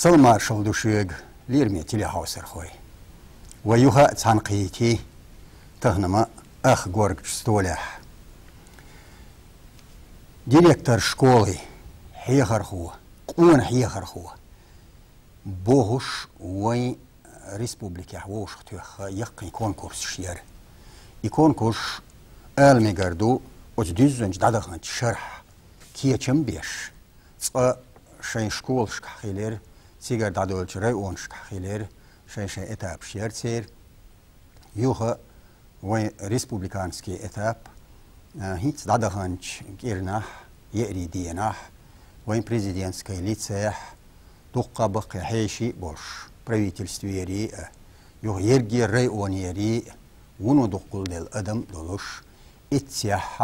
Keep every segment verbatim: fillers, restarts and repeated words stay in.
Талмаршал ду шуга, лераме телехьовсархой. Вай юха а цхьаьна кхийти, тахана ма ах горгачу столехь. Директор школы, хьехархо, къона хьехархо бохуш вайн республикехь вовшахтоьхна яккхий конкурсаш яра. И конкурс, ала мегар ду, оцу дуьззинчу дӀадаханчу шарахь кечам беш, цкъа шайн школашкахь хилира, цигара дӀадоьллучу районашкахь хилира, шайн-шайн этапаш яра церан. Юха вайн республиканский этап, а, хӀинца дӀадаханчу кӀирнахь, еарин денахь, вайн президентский лицейхь дуккха а баккхий хьеший а болуш, правительствера а, юха ерриге а районера а вуно дукха гулделла адам а долуш, эццехь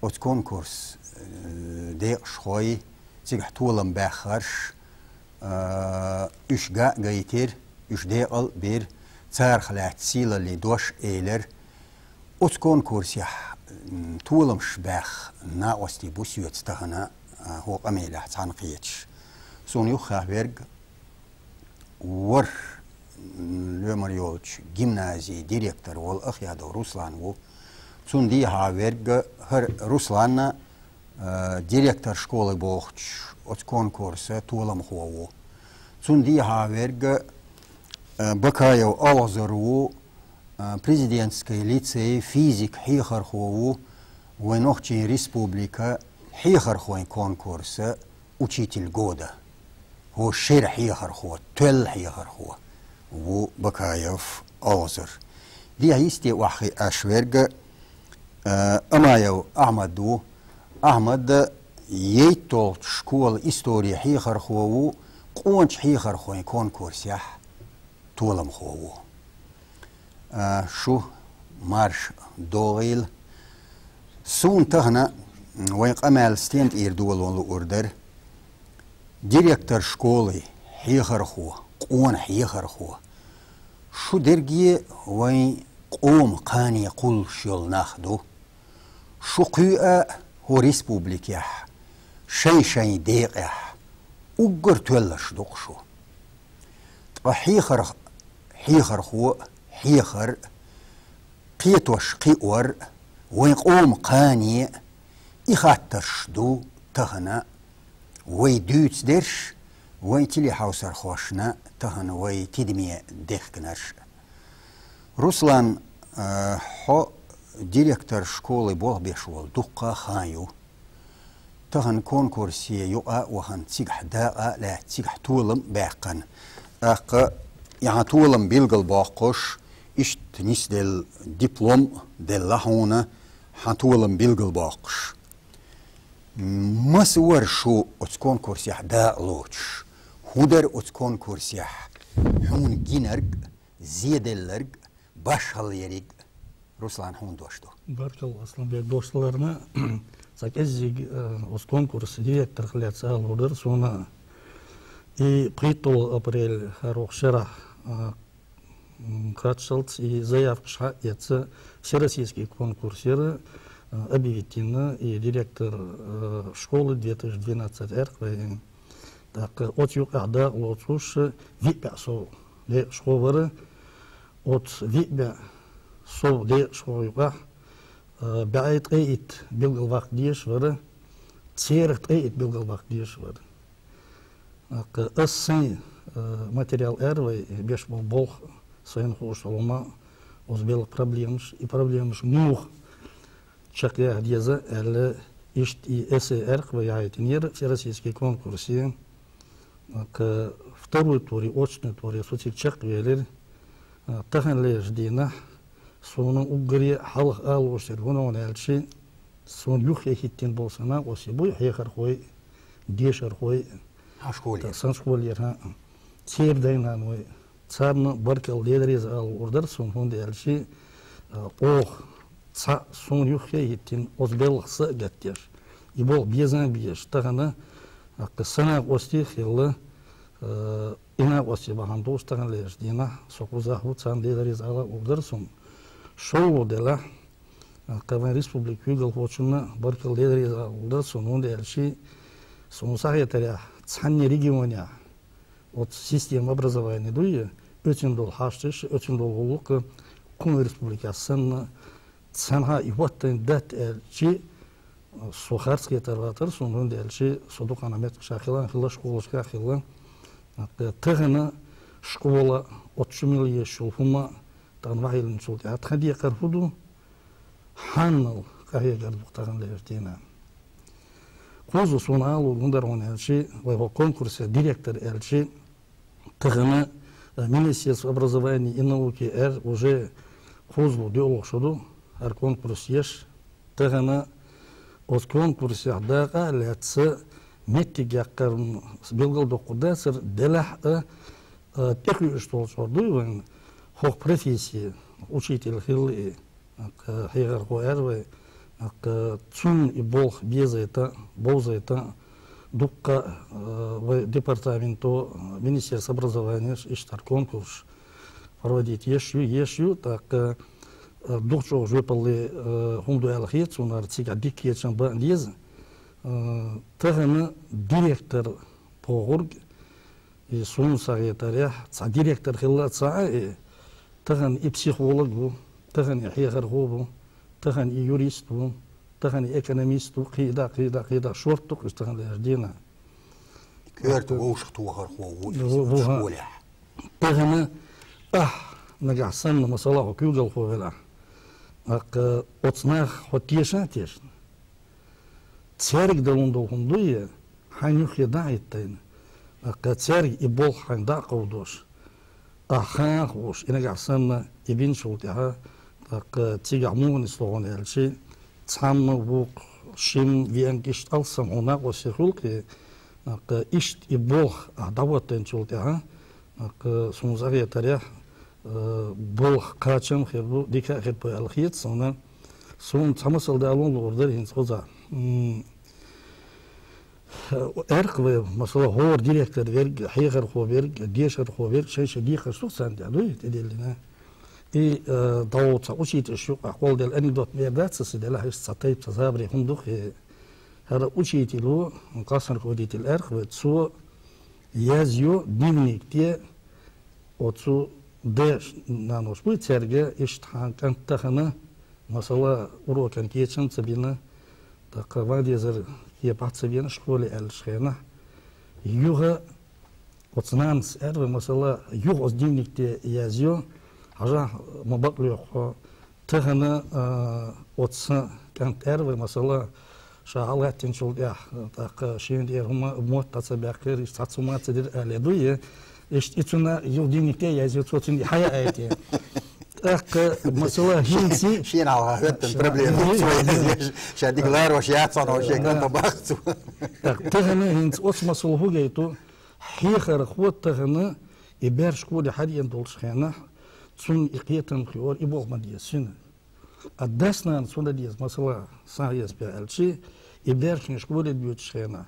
оцу конкурс, э, декъашхой, цигахь толам баьхнарш, э, уьш га а гайтира, уьш декъал а бира, царах лаьцна сийлаллин дош а элира. Оцу конкурсехь, м, толамаш баьхна накъостий бу соьца тахана, а, хӀокху къамелехь цхьаьна кхеташ. Суна юххехь верг ворхӀ, м, лоьмар йолчу гимназин директор волу Ахъядов Руслан ву. Цунна дехьа верг хӀара Руслан, а, директор школы бохучу оцу конкурсан толамхо ву. Цунна дехьа верг, а, Бакаев Алхазар ву, а, президентский лицей физик хьехархо ву, вайн нохчийн республикан хьехархойн конкурсан учитель года. ХӀокху шеран хьехархо, тоьлла хьехархо ву Бакаев Алхазар. Дехьа йисте охьахиъна верг, а, Амаев Ахьмад ву. Ахьмад яйтталгӀачу школан историн хьехархо ву, къоначу хьехархойн конкурсехь толамхо ву. А, шу марша догӀийла. Суна тахана, м, вайн къамел стен тӀера доло луур дара. Директор школы, хьехархо, къона хьехархо. Шу дерриге вайн къоман кхане кхуллуш йолу нах ду. Шу кхуьа хӀокху республикехь, шайн-шайн декъехь, уггар тоьлларш ду-кх шу. Ткъа хьехар-, хьехархо а, хьехар а, кхетош кхиор а, вайн къоман кхане а, и хаттарш ду тахана вай дуьйцу дерш, вайн телехьовсархошна тахана вай тидаме дехкинарш. Руслан, а, хьо директор школы болх беш волу дуккха а хан ю. Тахана конкурсе юкъа а вахана, цигахь дакъа а лаьцна, цигахь толам а баьккхина. ТӀаккха и хьан толам билгалбоккхуш, иштта нисделла диплом а делла хьуна, хьан толам билгалбоккхуш. Маса вара шу оцу конкурсехь дакъа лоцуш? ХӀун дара оцу конкурсехь хьуна гинарг, зеделларг, башхалла ерриг? Руслан, хьуна дош ду. Баркалла, Асланбек, дош даларна. Цхьа кӀеззиг, э, оцу конкурсан директорах лаьцна ала луур дара суна. И пхийтталгӀа апрель хӀара хӀокху шарахь, э, м, кхаччалц и заявкаш схьа а эцна, всероссийский конкурс яра, э, объявить йина и директор, э, школы две тысячи двенадцать аьлла вай. ТӀаккха оцу юкъахь дакъа лоцуш виъ бӀе сов декъашхо вара. Оцу виъ бӀе сов декъашхойн юкъахь, а, бӀе ткъе итт билгалваккха дезаш вара, церах ткъе итт билгалваккха дезаш вара. ТӀаккха ас сайн, а, материал аьлла вай беш болу болх, сайна хууш долу хӀума, оцу белхан проблемаш, и проблемаш муха чекхъяха деза аьлла, иштта и эссе аьлла вай яхьийтинера всероссийский конкурсе. ТӀаккха второй туре, очный туре со цига чекхвелира. Таханлерчу дийнахь суна уггаре а хьалха ала лууш дерг хӀун ду аьлча, суна юххе хӀиттина болу сан накъостий буй хьехархой, дешархой. Хьан школера? Сан школера, хӀаъ. Церан дай-наной. Царна баркалла, Дела реза ала луур дара суна, хӀунда аьлча, а, оха цхьаъ суна юххе а хӀиттина, оцу белхан са а гатдеш, и болх безам а безаш, тахана, а, кху сан накъостий а хилла, а, и накъостий бахьана долуш таханлерчу дийнахь со кхузахь ву, царна Дела реза ала луур дара суна. ШолгӀа делахь, а, кху вайн республикан куьйгалхочунна баркалла, Дела реза ала луур дара суна, хӀунда аьлча, суна схьахетарехь, цхьанне регионехь оцу система образования дуй, оьцун долу хьашташ, оьцун долу гӀуллакх кху республикехь санна, цхьанхьа и хӀоттайн дац аьлчи, со харц хетар ватар, суна хӀунда аьлчи, со дукхана меттигашкахь хилла, хилла школашкахь хилла. Тахана школа оцу шу мила езаш йолу хӀума тахана вахьийлинчул тӀаьхьа тхан декхар хӀун ду? Хьаннал къахьегар ду тахана лерина? Кхуза суна ала лур хӀун дара хьуна аьлчи, вай хӀокху конкурсе директор аьлчи, тахана, э, Министерство образования и науки эр уже кхуза лу доьалгӀа шу ду, хӀара конкурс еш. Тахана оцу конкурсехь дакъа а лаьцна меттиг яккхарна билгалдоккхур дацара, делахь а, э, тӀекхуьуш долчуьра дуй вайн хӀокху профессия, учитель хилла и, э, хьехархо аьлла вай, э, цунна и болх безайта, бовзайта, дуккха, э, вай департаменто, э, Министерство образования иштта конкурс проводить еш ю, еш ю, тӀаккха, э, дукха чӀогӀа жоьпалле, э, хӀума ду аьлла хета суна, цигахь дика кечам бан деза. Э, тахана директор бохург, и суна схьахетарехь, цхьа директор хилла а ца а, и тахана и психолог ву, тахана и хьехархо ву, тахана и юрист ву, тахана и экономист ву, кхидӀа, кхидӀа, кхидӀа, шорта ду-кх уьш тахана лерина дийнахь. Коьрта вовшахтохархо ву иза Ву-, ву-, ха. школехь. Тахана ахь нагахь санна, масала, хьо куьйгалхо велахь, тӀаккха оцу нах хьо теша а тешна, цаьрга далун долу хӀума дуй, хьайн юххе дӀа а хӀиттийна, тӀаккха цаьрга и болх хьайн дӀа а кховдош, ахь ханах а вуш, и нагахь санна и бинчул тӀаьхьа, тӀаккха цигахь муха нисло хьуна аьлчи, цхьамма, вукху, шимма, веанга иштта алссам хьуна накъостий хуьлу-кх и, тӀаккха иштта и болх ахь дӀахӀоттийначул тӀаьхьа, тӀаккха суна схьахетарехь, э, болх кхачам а хир бу, дика а хир бу аьлла хета суна. Суна цхьа масал далун луур дара хӀинца кхузахь. М, Аьркх вай, масала, хӀора директор верг, хьехархо верг, дешархо верг, шайн-шайн декхарш ду царна тӀехь, дуй, тӀедиллина. И, э, дӀо цхьа учительш юкъахь кхолладелла анекдот ма эр дац аса, делахь иштта цхьа тайпа, цхьа забаре хӀума ду-кх и. ХӀара учитель ву, классный руководитель аьркх вай, цо язйо дневник тӀе, оцу деш-нанош буй цаьрга, иштта хьан кӀант тахана, масала, урокан кечам ца бина, тӀаккха ван дезар кепахь ца вена школе аьллачу хенахь, юха оцу нанас аьлла вай, масала, юха оцу дневник тӀе язйо, хьажахь, ма бакъ лоьху хьо, тахана, а, оцу сан кӀант аьлла вай, масала, ша хьалгӀаьттинчул тӀаьхьа, тӀаккха шена тӀера хӀума мотт дӀа ца баьккхира, иштта цхьацца хӀума ца дира аьлла дуй, иштта и цунна юха дневник тӀе язйо, цо цуьнга хьаяа айти. ТӀаккха, масала, хӀинца Шена хьалха хӀоьттина проблема. Ша дика ларош яц хьуна, шен кӀанта бахцу. ТӀаккха тахана хӀинца оцу масала хӀу гайту, хьехархо тахана и бер школе хьадеана долчу хенахь, цунна и кхетам хиора, и болх ма деза цуьнан. А дас-нанас хӀун дан деза, масала, сан хьесапе аьлчи, и бер шен школе доьдучу хенахь,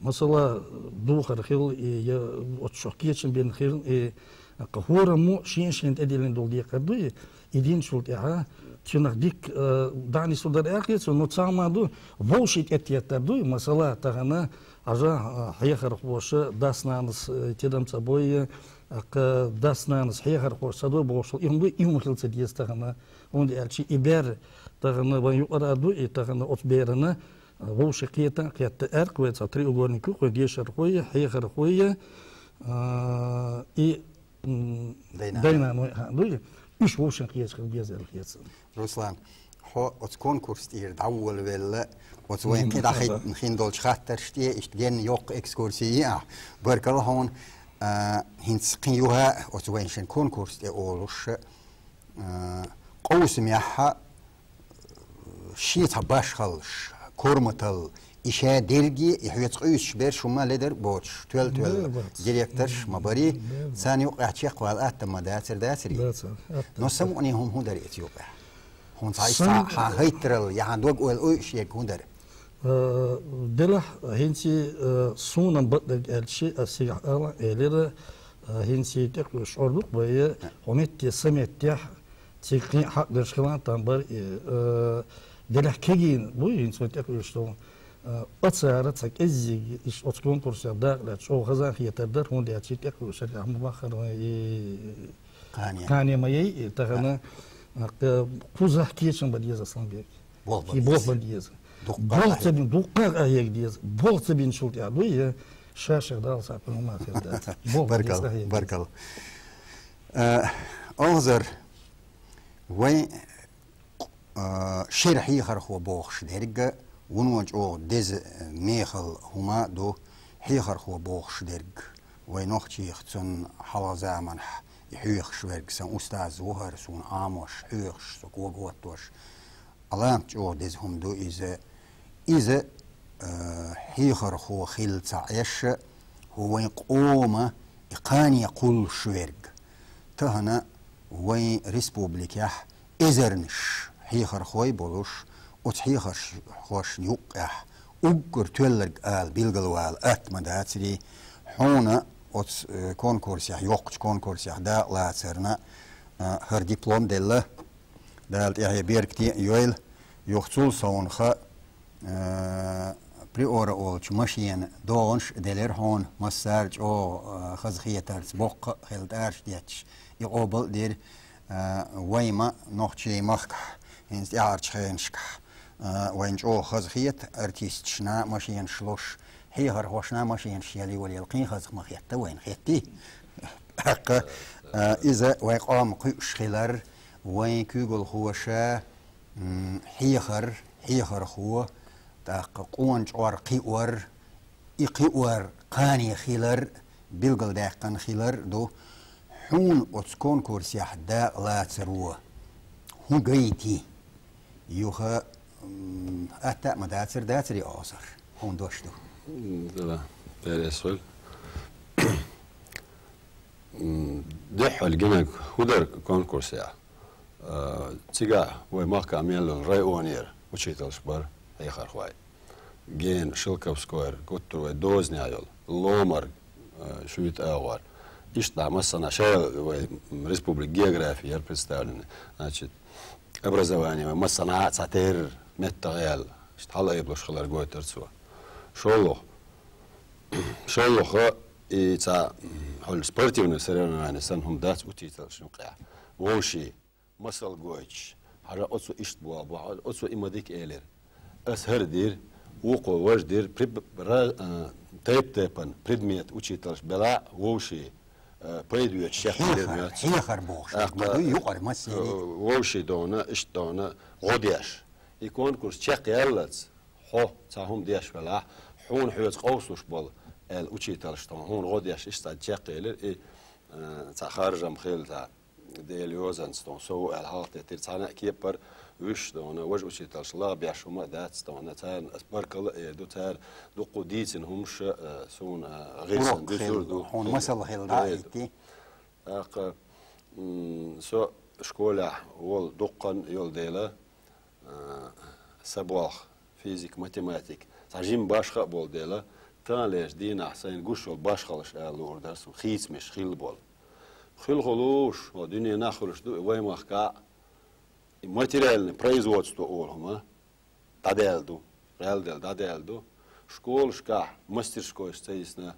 масала, духар хилла и, я оцу чохь кечам бина хилла и, тӀаккха хӀораммо шен-шен тӀедиллина долу декхар ду и, и динчул тӀаьхьа, цуьнах дика, э, дӀа а нислур дара аьлла хета суна, но цхьа хӀума ду, вовшийн тӀететтар ду и, масала, тахана, хьажа, э, хьехархоша, дас-нанас, э, тидам ца бой, тӀаккха дас-нанас хьехархоша ца дой бохуш, и хӀума ду, и хӀума хила ца деза тахана. ХӀунда аьлча и бер тахана вайн юкъара ду, и тахана оцу берана вовшийн кхетам а кхетта аьркх вай, цхьа треугольник ю, кхуьнан дешархой, хьехархой, а, и, м, Дайна. Дайна, ну, ха, ду, уьш вовшийн кхеташ хила беза аьлла хета. Руслан, хьо оцу конкурс тӀера дӀаволавелла, оцу вайн кхин дӀа хи-, хин долчу хаттарш тӀе, иштта генна йоккха экскурси йи ахь. Баркалла хьуна, а, хӀинца кхин юха оцу вайн шайн конкурс тӀе олуш, а, къовсамехь шен цхьа башхаллаш, корматалла, и ша дерриге, и хьоьца къуьйсуш берш хӀума ледар боцуш, тоьлла-тоьлла Ледар боцуш. Директорш ма барий, Ледар боцуш. Царна юкъахь чекхвала атта ма дацар, дацарий? Дацар, атта. Но самукъане хӀума хӀун дара иза юкъахь? ХӀунда цхьа иштта Сан- хьан хӀайттаралла, я хьан дог-ойла ойуш ерг хӀун дара? Э, делахь, хӀинца, э, суна бакъдерг аьлча, ас цигахь ала элира, э, хӀинца тӀекхуьуш Ӏор ду-кх вай, хьо метте, сан меттехь, цига кхин а хьакъ дерш хилан там бара и, э, делахь кегийна буй хӀинца вай тӀекхуьуш долу. Оцара цхьа кӀеззига иш оцу конкурсах дакъа лаьцна чӀогӀа хаза хетар дара, хӀунда аьлча тӀекхуьуш сарахь ма баххара вайн и Кхане. Кхане ма яй, и тахана, а, кхузахь кечам бан деза, Асланбек. Болх бан И болх деза. бан деза. Дуккха Болх ца къахьега. бин, дуккха къахьега деза. Болх ца бинчул тӀехь ду, я ша-шех Дала схьа пхьума хир дац. Болх бан деза Баркал, къахьега деза. баркал. Э, Охзар, вай, э, шера хьехархо бохуш дерг, вуно чӀогӀа деза, э, мехала хӀума ду, хьехархо бохуш дерг. Вай нохчех цунна хьалха заманахь и хьоьхуш верг, сан устаз ву хӀара, суна Ӏамош, хьоьхуш, со кога хӀоттош. Аламат чӀогӀа деза хӀума ду иза. Иза, э, хьехархо хилла ца Ӏеш, хӀу вайн къома и кхане кхуллуш верг. Тахана вайн республикехь эзарнаш хьехархой болуш, оцу хьехархошна юккъехь уггар тоьлларг ала билгалвала атта ма дацарий, хьуна оцу, э, конкурсехь, йоккхачу конкурсехь дакъа лацарна, э, хӀара диплом делла. Дала тӀаьхье беркате а йойла, юха цул совнаха, э, Приора олучу машена догӀанаш а делира хьуна, массара а чӀогӀа, э, хазахетарца боккха а хилла тӀараш детташ, и къобал а дира, э, вай ма нохчийн махкахь, хӀинца тӀаьхьарчу хенашкахь, э, вайна чӀогӀа хазахета артисташна машенаш луш, хьехархошна машенаш ялийвалийла кхин хаза ма хетта вайна, хеттий? ТӀаккха, э, иза вайн къоман кхуьуш хилар, вайн куьйгалхоша, м, хьехар, хьехархо, тӀаккха къона чкъор кхиор, и кхиор кхане хилар, билгалдаьккхина хилар ду. Хьуна оцу конкурсехь дакъа лацаро хӀун гайти? Юха, м, атта а ма дацара, дацарий, Охзар? Хьуна дош ду. М, да, да. Пересоль. М, дуьххьал гинарг хӀун дара конкурсехь? А, цигахь вай махкахь мел йолу районера учительш бара, хьехархой. Гена, Шелковскойра, гуттар вай дозанехь йолу, Ломар, а, шуьйта агӀор. Иштта массанхьа шайн вай республикан географи яра представлена. Значит, образование вай массанхьа а цхьатерра меттах аьлла, иштта хьалаайбалуш хилар гойтура цо. ШолгӀа. ШолгӀа и цхьа, м, хьуьлла спортивный соревнование санна хӀума дац учительшна юккъехь. Вовший масал гойтуш, хьажа оцо иштта боху, боху, оцо и ма дика элира. Ас хӀара дира, вукхо важа дира, пред-, ра-, а, тайп-тайпана предмет учительш белахь а, вовший, а, пайда йоьцуш шек хилира Хьехар, моьтту. хьехар бохуш, ТӀаккха, ма ду юкъара массерий. а, вовший дона, иштта дона, гӀо деш. И конкурс чекхъяллалц, хьо цхьа хӀума деш велахь, хьуна хьоьца къовсалуш болу, аьлла, учительш тхуна хьуна гӀо деш, иштта цхьа чекхъелира, и, а, цхьа харжам хилла цхьа. Делан йозанца тхуна со ву аьлла хьалхатеттира, цхьана а кепара вуьш тхуна, важа учительш лаха беш хӀума а дац тхуна, царна ас баркалла а эр ду, цара дуккха дийцина хӀумаш а, э, суна, э, гӀирсан Урок дуьсур хилла, ду, хьуна хилла. масал хилла, да, Эр ду. хӀиттий? ТӀаккха, м, со школехь волу дуккха а йолу дела, а, сан болх, физика, математика, цхьа жима башха а болу дела, таханлерчу дийнахь сайна гуш йолу башхаллаш ала луур дара суна, хийцамаш хилла болу. Хуьлу-хуьлуш, хӀо дуьненахь хуьлуш ду, и вай махкахь а, и материальный производство олу хӀума дӀадаьлла ду, гӀелделла дӀадаьлла ду. Школашкахь мастерскойш ца йисна,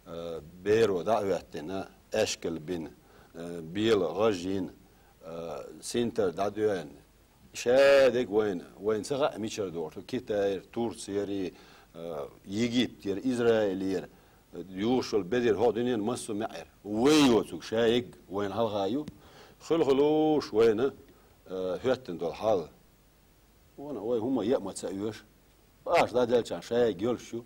э, беро дӀа а хӀоьттина, аьшкал бина, э, бела гӀаж йина, э, синтар дӀадоьгӀна, Шадерг вайна, вайна ца хаьа мичара догӀуш ду, Китайра, Турцера, э, Египтера, Израилера, э, юхуш йолу бедар хӀокху дуьненан массо а маьӀӀера. Вай йоцург шадерг вайна хьалха ю. Хуьлу-хуьлуш вайна, э, хӀоьттина долу хьал. Вона вай хӀума яа ма ца оьшу. Баш дӀаделлачарна шадерг йолуш ю.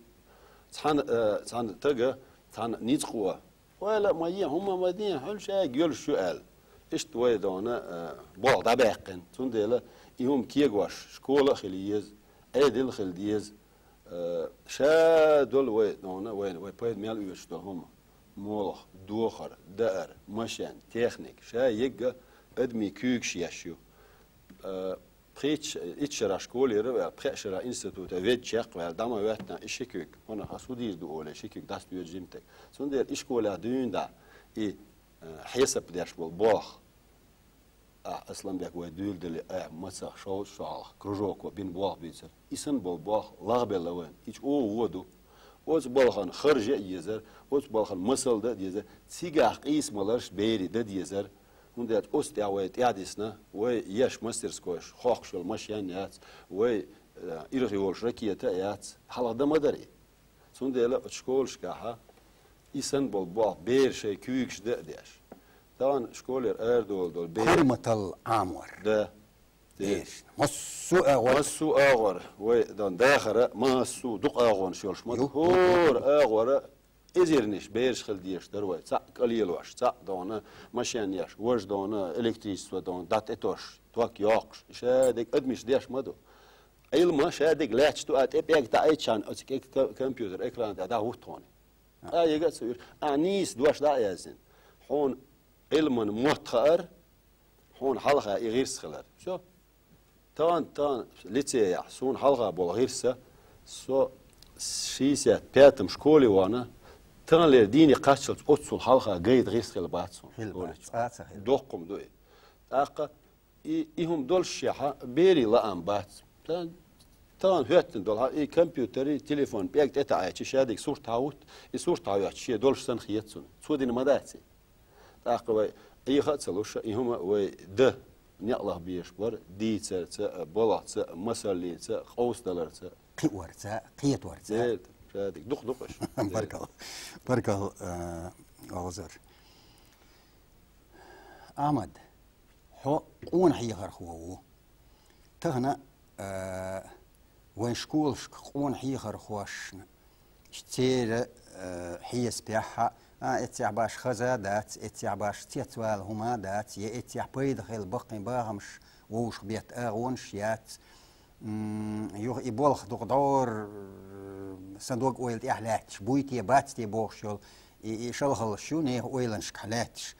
Цхьана, э, цхьана тага, цхьана ницкъо Ойла а ма е, хӀума а ма де, хьуьнан шайга йолуш ю аьлла. Иштта вай дона, э, болх дӀабаьккхина. Цундела и хӀума кегош школа а хила еза, Ӏедал а хила деза. Э, ша долу вай дона, вайна, вай пайда мел оьцуш долу хӀума. Молха, дохар, даар, машен, техник, ша егга адамийн куьйгаш еш ю. Э, Пхийтта ш-, итт шарахь школера ваьлла, пхеа шарахь институте ведда чекх а ваьлла, дӀа ма хӀоьттина и ши куьг, хӀунда ас хӀун дийр ду олий, ши куьг дӀасадоьду жимтаг. Цундела и школехь дуьйна дӀа, и, э, хьесап деш болу болх. А, Асланбек вай дуьйладале, а, мацах шовзткъа шо хьалха кружоко бина болх бийцар. И санна болу болх лагӀбелла вайн. И чӀогӀа вон ду. Оцу балхана харжа а езар, оцу балхана масал дан а дезар, цигахь къийсамаларш берийн дан дезар. ХӀунда аьлча оцу тӀехь вай тӀаьхьадисна, вай еш мастерскойш, хохкуш йолу машен яц, вай, э, ирхъйолуш ракета а яц, хьалха дан ма дара и. Цундела оцу школашкахьа и санна болу болх берийн шайн куьйгаш дан а деш. Тахана школера арадолу долу бер- Корматалла Ӏамор. Да. Дешна. Массо а агӀор. Массо а агӀор. Вай дан дахара, массо а дукха агӀонаш йолуш ма ду. Ю, ю, ю. ХӀора агӀора эзарнаш бераш хила дезаш дара вай. Цхьаъ кӀа лелош, цхьаъ дона машен еш, важа дона электричество дона, дӀа тӀетосуш, ток йоккхуш. Ша дерг адамаш деш ма ду. Ӏилма ша дерг лаьтташ ду, а тӀе пӀелг таӀийчхьана оцу ке-, ка-, компьютер экран тӀе дӀахӀутту хьуна. Къа яга а ца уьйр. А нийса дош дӀа а яздина. Хьуна Ӏилман мотт хаар, хьуна хьалха и гӀирс хилар. Всё. Тахана, тахана лицеяхь, суна хьалха болу гӀирса, со шестьдесят пятом школе вахана, таханлера дийне кхаччалц оццул хьалха гайта гӀирс хила бац суна. Хила школе бац, чу. Цкъа а ца хила. Доккхум ду и. ТӀаккха и, и хӀума долуш шехьа, берийн лаам бац. Та-, тахана хӀоьттина долу хьа-, и компьютер, и телефон пӀелг тӀе таӀийча, ша дерг сурт хьахӀутту, и сурт хьахӀоьттича, шен долуш санна хета цунна. Цо дина ма дац и. ТӀаккха вай Ӏеха а ца луш, и хӀума вай дан некъ лаха безаш бара, дийцарца, балхаца, масаллица, къовсадаларца. Кхиорца, кхеторца. Дера, ша дерг дукха ду-кх уьш. Баркалла. Баркалла, э, Олхазар. Ахьмад, хьо къона хьехархо ву. Тахана, а, вайн школашка къона хьехархошна церан, а, хьесапехь, а, эццехь баш хаза а дац, эццехь баш цецвала хӀума а дац, я эццехь пайда хила баккхий бахамаш вовшахбетта агӀонаш яц. М, юха и болх дукха дӀор, сан дог-ойла тӀехь лаьтташ, буй те, бац те бохуш йолу и, и шалхаллаш ю, нехан ойланашкахь лаьтташ.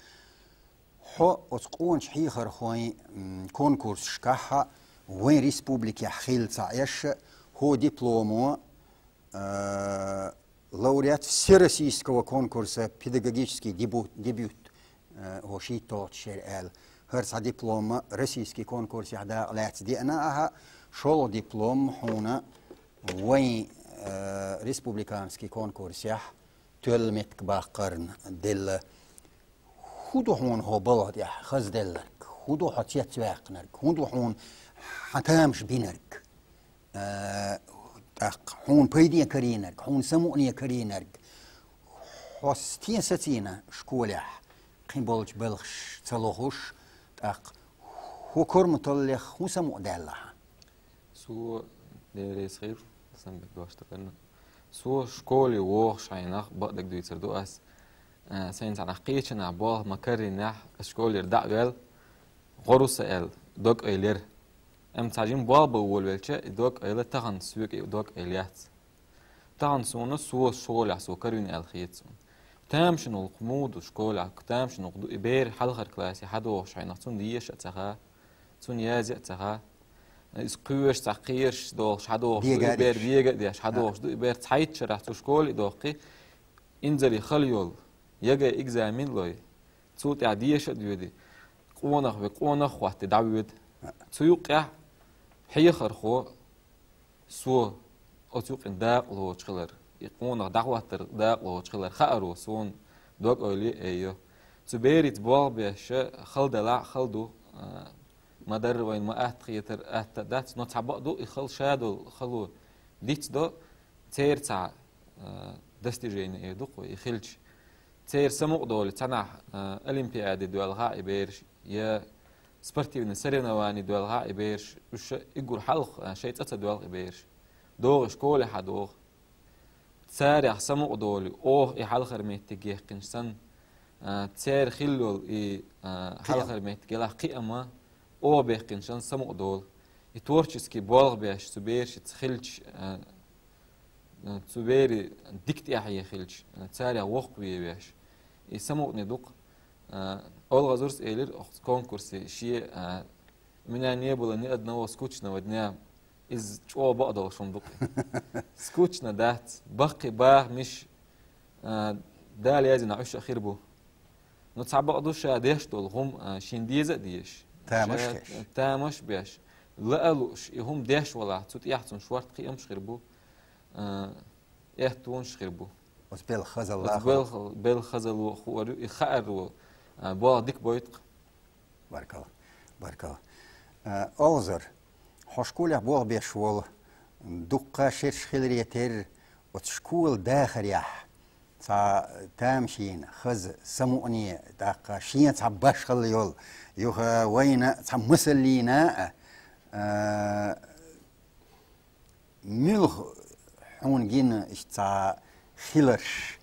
Хьо оцу къоначу хьехархойн, м, конкурсашкахь вайн республикехь хилла цхьа эшша, хӀо дипломо, а, лауреат Всероссийского конкурса «Педагогический дебю-, дебют», а, хӀо шийтталгӀачу шера аьлла. ХӀара цхьа диплом российский конкурсехь дакъа лаьцна деана ахьа, шолгӀа диплом хьуна вайн, а, республиканский конкурсехь тоьлла меттиг баккхарна делла. ХӀун ду хьуна хьо балха тӀехь хазделларг? ХӀун ду хьо цецваьккхинарг? ХӀун ду хьуна хьан тамаш бинарг? Э, тӀаккха хьуна пайде карийнарг, хьуна самукъане карийнарг? Хьо стен сацийна школехь, кхин болчу белхаш ца лохуш, тӀаккха хӀун корматаллех хӀун самукъадаьлла хьан? Со, Дела реза хуьлда, сан бен дош такарна. Со школе вогӀуш хьайнах бакъдерг дуьйцур ду ас. Э, сайна цхьа нах кхечанахь болх ма карринехь, ас школера дӀа а ваьлла, гӀо ру сан аьлла, дог-ойла яра. Амма цхьа жима болх бан волавелча, и дог-ойла тахана соьга и дог-ойла яц. Тахана суна со школехь со карвина аьлла хета суна. Тамашийна гӀуллакх муха ду школехь, тамашийна гӀуллакх ду и бер хьалхара классе хьадогӀуш хьайнах, цунна деша а ца хаьа, цунна язъя а ца хаьа. Иза кхоьруш цхьа кхераш дохуш хьадогӀуш ду и бер, бега а деш хьадогӀуш ду и бер, цхьайтта шарахь цу школе а доккхий, инзаре хала йолу, ЕГЭ экзамен а лой, цул тӀаьхьа деша а доьдий, къонах ве, къонах а хӀоттий дӀавоьду. Цу юккъехь хьехархо со оцу юкъина дакъа лоцуш хилар, и къонах дӀахӀоттар дакъа лоцуш хилар хааро суна дог-ойла а йо. Цу берица болх беш хала делахь а хала ду, а, ма-дарра вайна ма-атта хетар атта а дац, но цхьа бакъ ду, и хала ша долу хало дицдо, церан цхьа, а, достижение эр ду-кх вай, и хилча. Церан самукъадолий цхьанхьа, а, олимпиаде доьлху и бераш, я спортивный соревнование доьлху и бераш, уьш уггар хьалха, а, шайн цӀа ца доьлху и бераш. ДогӀий школе хьадогӀу. Царех самукъадолий, оха и хьалхара меттиг яьккхинчу санна, а, церан хилла йолу и, а, хьалхара меттиг елахь кхиам а, оха баьккхинчу санна самукъадолу. И творческий болх беш цу берашца хилча, а, цу берийн дика тӀаьхье хилча, царех воккхаве веш. И самукъане ду-кх, а, Олхазарс элира оцу конкурсе шен, а, «У меня не было ни одного скучного дня». Иза чӀогӀа бакъдолуш хӀума ду-кх. Скучно дац, баккхий бахамаш, а, Дала яздина уьш а хир бу. Ну, цхьа бакъ ду ша деш долу хӀума, а, шена деза а дезаш. Тамаш ша-, хеш. Тамаш беш. Ла а луш, и хӀума деш валахь, цу тӀехь цун шорта кхиамаш хир бу, а, эттонаш хир бу. Оцу белхан хазалла Оцу хо. Белх-, белхан хазалла хуур ю, и хаар ву, а, боху дика бойту-кх. Баркалла, баркалла. А, Олзар, хьо школехь болх беш волу, дуккха шераш хиларе терра, оцу школа дахарехь, цхьа тамашийна, хаза, самукъане, тӀаккха шен цхьа башхалла йолу, юха вайна цхьа масаллина а, а, муьлха хьуна гина иштта цхьа хиларш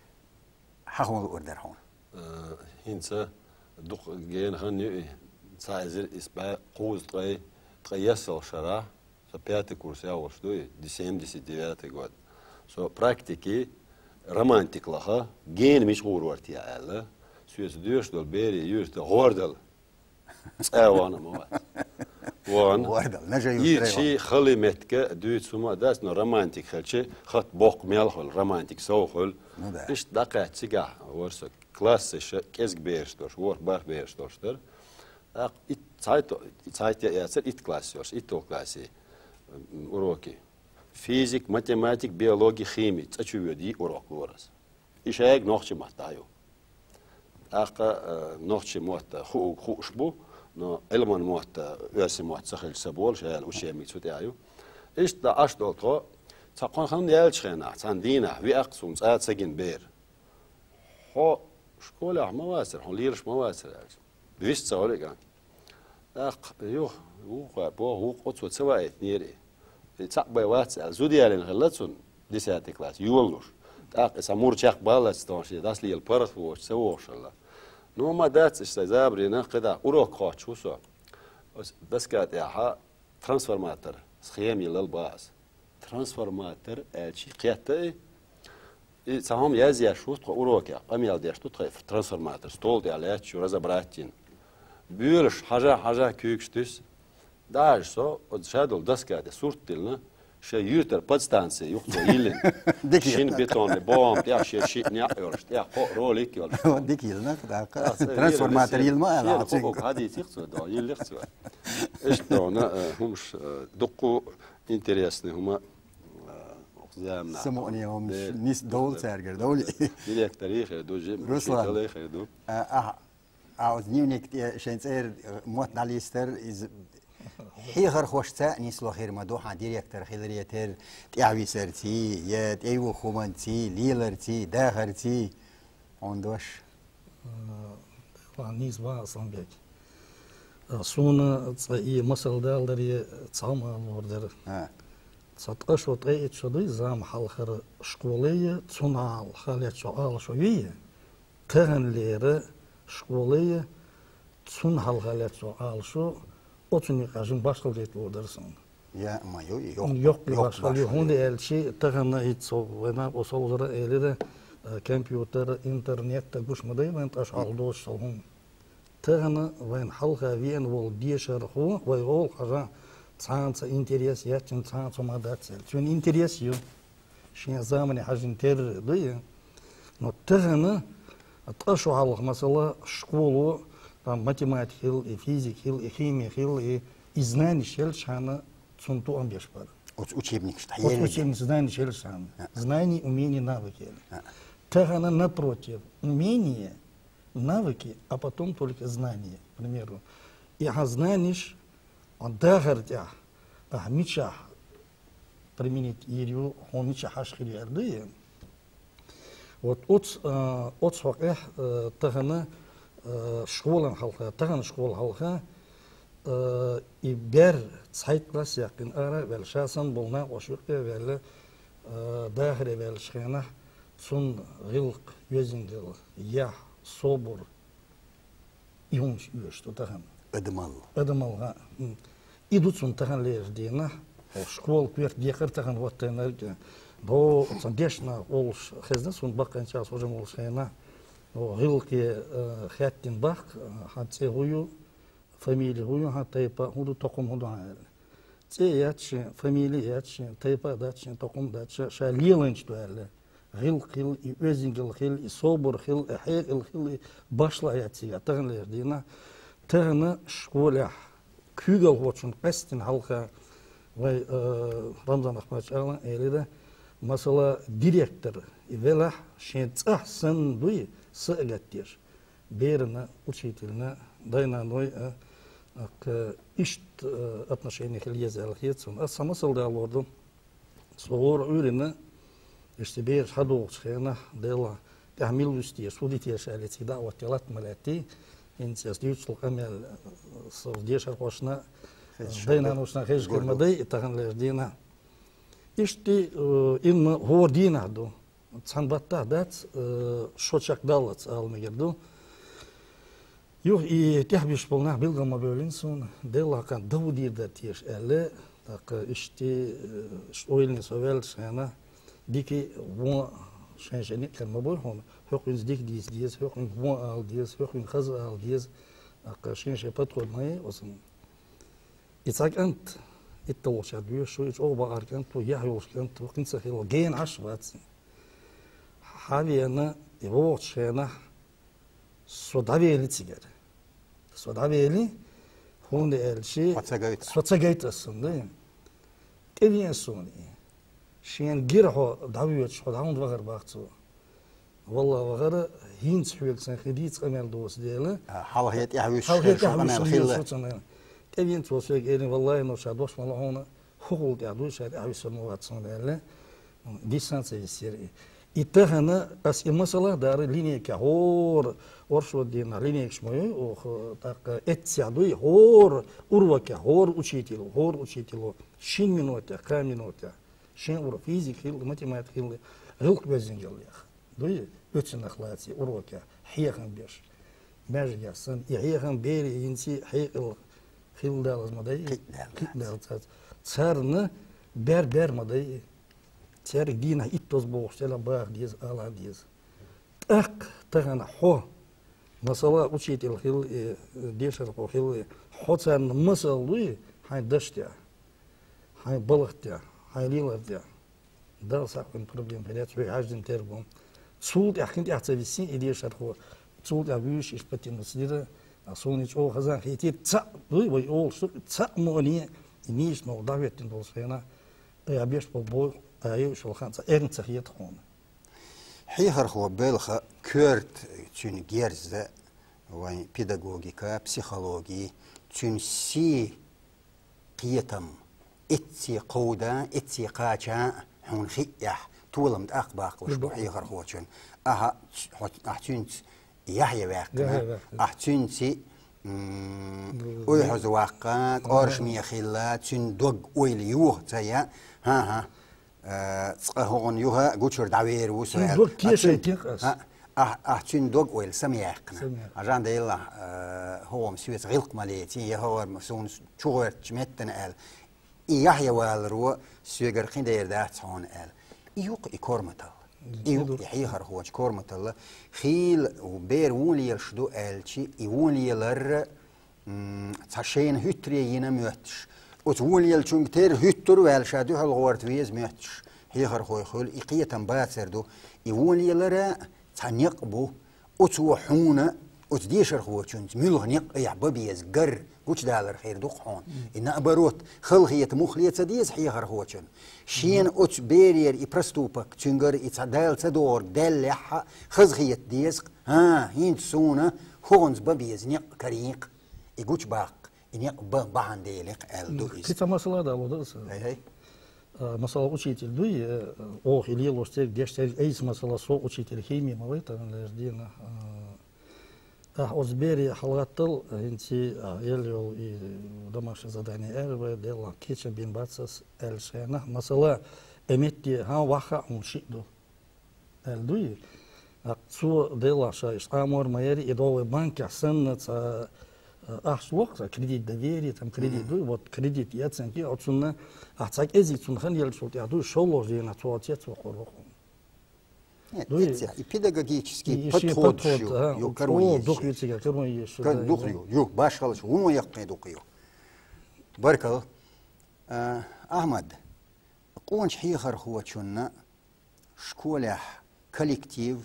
хьахо луур дара хьуна? Э, хӀинца дукха гена хан ю и, цхьа эзар исс бӀе кхузткъе ткъе яссалгӀа шарахь, со пятый курс яхь волуш ду и, ди семьдесят девятый год. Со практике романтик лаха, гена мича гӀур вара те аьлла, соьца доьшуш долу бере юьрта гӀордала. ЦӀа вахана ма вац. Вахана. Вардал, нажа юртара Ирчи вахана. Хали метка дуьйцу хӀума дац, но романтик хилчи, хат боккха мел хуьлу, романтик сов хуьлу. Ну да. Иштта дӀакхаьчча цигахь вара со классаша кӀезиг бераш долуш, ворхӀ барх бераш долуш дара. ТӀаккха ит-, цхьайтта, цхьайтта яцара итт класс йолуш, итталгӀа классе, м, уроки. Физик, математик, биологи, хими, цӀа чу воьду, йиъ урок лора аса. И шайга нохчи матта ю. ТӀаккха, э, нохчи мотта хуу-, хууш бу, но Ӏилман мотта, оьрсийн мотта ца хилча ца болуш, аьлла, учебник цу тӀехь ю. Иштта Ӏаш долу тхо, цхьа кхо хан яьллачу хенахь, цхьана дийнахь, виаккха суна цӀа ца гина бер. Хьо школехь ма вацара, хьо лелаш ма вацара, аьлча. Вист ца гӀо лиъ кӀант. ТӀаккха юха, вукхо, боху, вукхо оцо ца ваийтинера и. И цхьаъ бай вац аьлла, зуда ялийна хилла цунна, десятый класс, йолалуш. ТӀаккха и цхьа мур чекх баллац тхуна шен дӀасалела паргӀат воцуш ца вогӀуш хилла. Ну, ма дац, иштта сайн забарина, кхидӀа урок кхоччуш ву со. Оцу доска тӀехьа трансформатор, схема йиллал баха аса. Трансформатор аьлчи кхетта и. И цхьа хӀума язъеш ву тхо урокехь, къамел деш ду тхо трансформатор, стол тӀехь лаьтташ ю, разобрать йина. Буьйлуш, хьажа-хьажа куьйгаш туьйсу. ДӀахьажа со, оцу ша долу доска тӀе сурт диллина, шайн юьртара подстанция юха цо йиллина. Дика йиллина. Шина бетонный бохам тӀехь шен шиъ неӀ йолуш, тӀехь кхо ролик йолуш. Дика йиллина, тӀаккха. Аса трансформатор вера йилла ма аьлла, шен а цигга. ХӀокху хьадийцих цо, до, йиллих цо. Иштта дона, э, хӀумаш, э, дуккху интересный хӀума, э, оха заманахь. Самукъане хӀумаш Де-, нис довла де-, цаьргара, довла. Директорий хир ду, жим-, Руслан, шен далай хир ду. А, ахь, а, оцу дневник тӀе шайн цӀера, э, мотт дӀалийстар, иза хьехархошца нисло хир ма ду, хьан директор хиларе терра, тӀаьхьависарций, я тӀейуху хӀуманций, леларций, дахарций. Хьуна дош? Э, Ван нийса бан сан бек. Э, суна цкъа и масал далдаре цхьа хӀума лур дара. А. Цхьа ткъа шо, ткъе итт шо дуй, зама хьалхара школе, цунна хьалха лаьцна шо Ӏалашо вий? Таханлера школе, цунна хьалха лаьцна шо Ӏалашо, оцунна юкъахь жима башхалла гайта лур дара суна. Я, ма ю, йоккха, йоккха йоккха башхалла ю, башхалла ю. ХӀунда аьлча тахана хӀинца со вайна, оцу Олзара элира, э, компьютер, интернет, гуш ма дай вайн тӀаьхьа хьалха доцуш долу хӀума. Тахана вайн хьалха веана волу дешархо, вай олу хьажа, цхьана цхьа интерес яц цуьнан, цхьана цхьа ма дац аьлла. Цуьнан интерес ю. Шен замане хьажина терра ду и. Но тахана ткъа шо хьалха, масала, школо, там, математика хила, и физика хила, и химия хила, и, и знанеш елчхьана цунна тоам беш бара. Оцу учебникаш тӀехь Оцу елира. Учебникаш, знанеш елчхьана. А. Знания, умения, навыки. А. Тахана напротив. Умение, навыки, а потом только знания, к примеру. И хьан знанеш, хьан дахар тӀехь, ахьа мичахь применить йийр ю, хьуна мичахь хьаш хир ю аьлла ду и. Вот оц, э, оцу хьокъехь, э, тахана, э, школан хьалха, тахана школа хьалха, э, и бер цхьайтта класс яьккхина ара а ваьлла, ша санна болу накъош юкъе а ваьлла, э, дахаре ваьллачу хенахь, цунна гӀиллакх, оьздангалла, яхь, собар, и хӀумаш оьшуш ду тахана. Адамалла. Адамалла, хӀа. М. И ду цунна таханлерчу дийнахь, хьо школа коьрта декхар тахана хӀоттайнарг, бо, цхьа дешна волуш хезна, суна баккхийчара хьожам волуш хенахь, хьо гӀиллакхе, э, хаьттина бахка, э, хьан цӀе хӀун ю, фамили хӀун ю хьан, тайпа хӀун ду, токхам хӀун ду хьан аьлла. ЦӀе яц шен, фамили яц шен, тайпа дац шен, токхам дац шен, ша леланча ду аьлла. ГӀиллакх хила, и оьздангалла хила, и собар хила, и хьекъал хила, и башхалла яц цигахь таханлерчу дийнахь. Тахана школехь куьйгалхочунна къаьстина хьалха вай, э, Рамзан Ахматовича ала элира, масала, директор велахь, шен цӀахь санна дуй, са а гатдеш. Берана, учительна, дай-наной а, аккха иштта, э, отношение хила еза аьлла хета суна. Ас цхьа масал далор ду. Со гӀора Ӏуьйрина, иштта бераш хьадогӀучу хенахь, Делахь, тӀаьхьа мила вуьсу теша, фу ди теша аьлла, цига даӀват де латта ма лаьттий, хӀинца ас дуьйцучул къамел, со дешархошна, хезаш дай-наношна хезаш хир ма дай, и таханлерчу дийнахь. Иштта, э, имма хӀора дийнахь ду. Цхьана баттахь дац, э, шо чекхдаллалц ала мегар ду. Юха и тӀехбуьсуш болу нах билггал ма бевллина суна, Делахь кхана дан хӀун дийр дара теша аьлла, тӀаккха иштта, э, иштта ойлане со ваьллачу хенахь, дика вон шайн-шайн некъ хир ма бой хьуна, хӀокхуьнца дика дийца деза, хӀокхуьнга вон ала деза, хӀокхуьнга хаза ала деза, тӀаккха шен-шен подход ма яй оцунна. И цхьа кӀант, итталгӀачара доьшуш ву, и чӀогӀа бакъахьара кӀант ву, яхь йолуш кӀант ву, кхин ца хилла, гена Ӏаш вац. Хьан вена, и вогӀучу хенахь, со дӀавели цигара. Со дӀавели, хӀунда аьлча, хьо ца гайта, со ца гайта ас цунна, да? ТӀевеана суна и. Шена гира хьо дӀавоьдуш, хьо дӀа хӀунда вахара боху цо. Валлахь, вахара, хӀинца хьоьга сан хи дийца къамел доцу дела. А, хьалхе тӀаьхьа вуьсуш хьалхе хилла тӀаьхьа шун вуьсуш къамел хилла. Хилла шун къамел. ТӀевеана цо соьга элира, валлахь, но ша дош ма ло хьуна, хӀокхул тӀехь дуй, ша тӀаьхьа вуьсур ма вац хьуна аьлла. Диссанца висира и. И тахана ас и масала дара линейка хӀора оршот дийнахь линейкаш ма ю, оха тӀаккха эццехь дуй, хӀора урокехь, хӀора учитель, хӀора учитель, шин минотехь, кхаа минотехь. Шен урок физика хилла, математика хилла, гӀиллакх-везангаллех. Дуй, оьцунах лаций урокехь, хьехам беш. Маьждигехь санна, и хьехам берийн хӀинца хьекъал хилла далаза ма дай. Кхин а далаза. Кхин а далаза. Царна бер-бер ма дай. Цаьрга дийнахь иттаза бохуш, цӀена баха деза, ала деза. ТӀаккха тахана хьо, масала, учитель хилла и, дешархо хилла и, хьо царна масал луй, хьайн дашна тӀехь, хьайн балхана тӀехь, хьайн леларна тӀехь. Дала схьа кхуьнан проблема хир яц, хьоьга хьаьждина тера бу. Цул тӀаьхьа кхин тӀехь ца висина и дешархо, цул тӀаьхьа вуьйш иштта патимац дира, а суна и чӀогӀа хаза хетира, цхьаъ дуй, вай олуш ду, цхьаъ мукъане, и нийса новкъа дӀахӀоьттина долуш хенахь, айхьа беш болу бой, айхьа йойуш йолу хан цхьа эрна ца хета хьуна. Хьехархо белха коьрта цуьнан герза, вайн педагогика, психологи, цуьнан сий, кхетам, эцций кховда, эцций кхача хьуна хиъ эхь, толам тӀаккха баккхалуш бу хьехархочун. Ахьа, хьо, ахь цуьнца яхье ваьккхина, яхье ваьккхина, ахь цуьнца, м, ойхьаза ваккха, кӀоршаме хилла, цуьнан дог-ойла юха ца яа. ХӀан-хӀа. Э, цкъа хӀокхунна юха гучура дӀавер ву со аьлла. Цуьнан дог тешайтира ас. А, а, а, цуьнан дог-ойла самаяьккхина. Самаяьккхина. Хьажа делахь, э, хӀокхунна соьца гӀиллакх ма леций, я хӀокхара суна чугӀоьртачу меттана аьлла. И яхье валаро соьгара кхин дер дац хьуна аьлла. И ю-кх и корматалла. И ю-кх и хьехархочу корматалла. Хийла бер вон лелаш ду аьлча, и вон лелар, м, цхьа шайна хӀуьттаре йина моьттуш. Оцу вон лелачуьнга тера хӀуьттур а ваьлла, ша дуьхьал гӀорта веза моьттуш. Хьехархой хуьлу, и кхетам бацар ду. И вон лелара цхьа некъ бу. Оцо хьуна, оцу дешархочуьнца муьлха некъ айхьа бан беза, гар гучудалар хир ду-кх хьуна. И наоборот, халахета муххале ца деза хьехархочун. Шена оцу берера и проступок, цуьнгара и цхьа Дала ца догӀург даьллехь а, хазахета деза-кх. ХӀан, хӀинца суна хӀокхунца бан беза некъ карийна-кх. И гучубаккха, и некъ бан бахьана дели-кх аьлла ду иза. Кхин цхьа масала дало дара сан. ХӀай-хӀай. А, масала, учитель дуй, э, оха и лелош церг, деш церг, айса масала, со учитель хими ма вай, тахана лерчу дийнахь, а, ахь оцу бере хьалагӀаттал, хӀинца, а, ел йолу и домашний задание аьлла вай, делахь кечам бина бац ас аьлла шайна. Масала, э, метте, хӀан, ваххьа а хьуна шиъ ду. Аьлла дуй? А цо, делахь, ша иштта Ӏамор ма яри, и догӀу вай банкехь санна цхьа, а, ахча лоху, цхьа кредит доверия, там кредит дуй, вот кредит и оценки, оцунна, а цхьа кӀезиг цунна хан еллачул тӀехь дуй, шолгӀачу дийнахь цо цец вакхор ву хьуна. Нет, дуй? Эццехь, и педагогический и шен подход подход, ю, а, ю, карон чӀогӀа еза дукха ю шен. Цига, карон еза шу, кар да, дукха ю, ю, башхалаш, вуно яккхий дукха ю. Баркалла. А, Ахьмад, къоначу хьехархочунна школехь коллектив,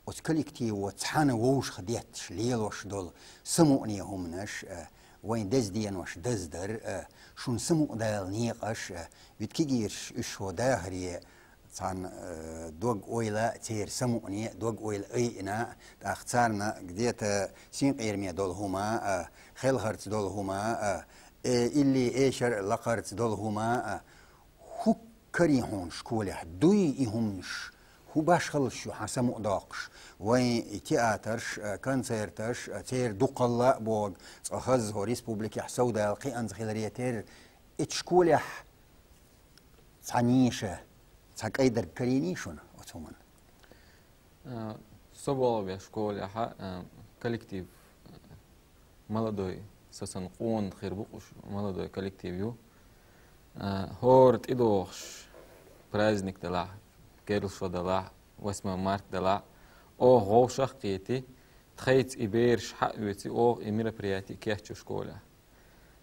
оцу коллективо цхьаьна вовшах детташ лелош долу самукъане хӀуманаш, э, Вайн деза денош даздар, а, шун самукъадала некъаш, а, вит кегийраш уьш хьо дахаре, цхьан, а, дог-ойла, церан самукъане, дог-ойла айина, тӀаккха царна где-то синкъераме дола хӀума, а, хелхарца дола хӀума, а, э, илли эшар лакхарца дола хӀума, а, хӀу карий хьуна школехь, дуй и хӀуманаш, хӀу башхаллаш ю хьан самукъадоккхуш, вайн и театраш, а, концерташ, а, церан дукхалла а боху, цкъа хаза хӀо республикехь совдала кхианза хиларе терра, и школехь цхьа ниша, цхьа кӀайдарг карийний шуна оцу хӀуманна? А, со болх беш школехьа, а, коллектив, а, молодой, со санна къона хир бу уьш, молодой коллектив ю. А, хӀора тӀедогӀуш праздник далахь, керла шо далахь, восьмое марта далахь, оха вовшах а кхетий, тхайца и бераш хьа а оьций, оха и мероприяти кечйо школехь.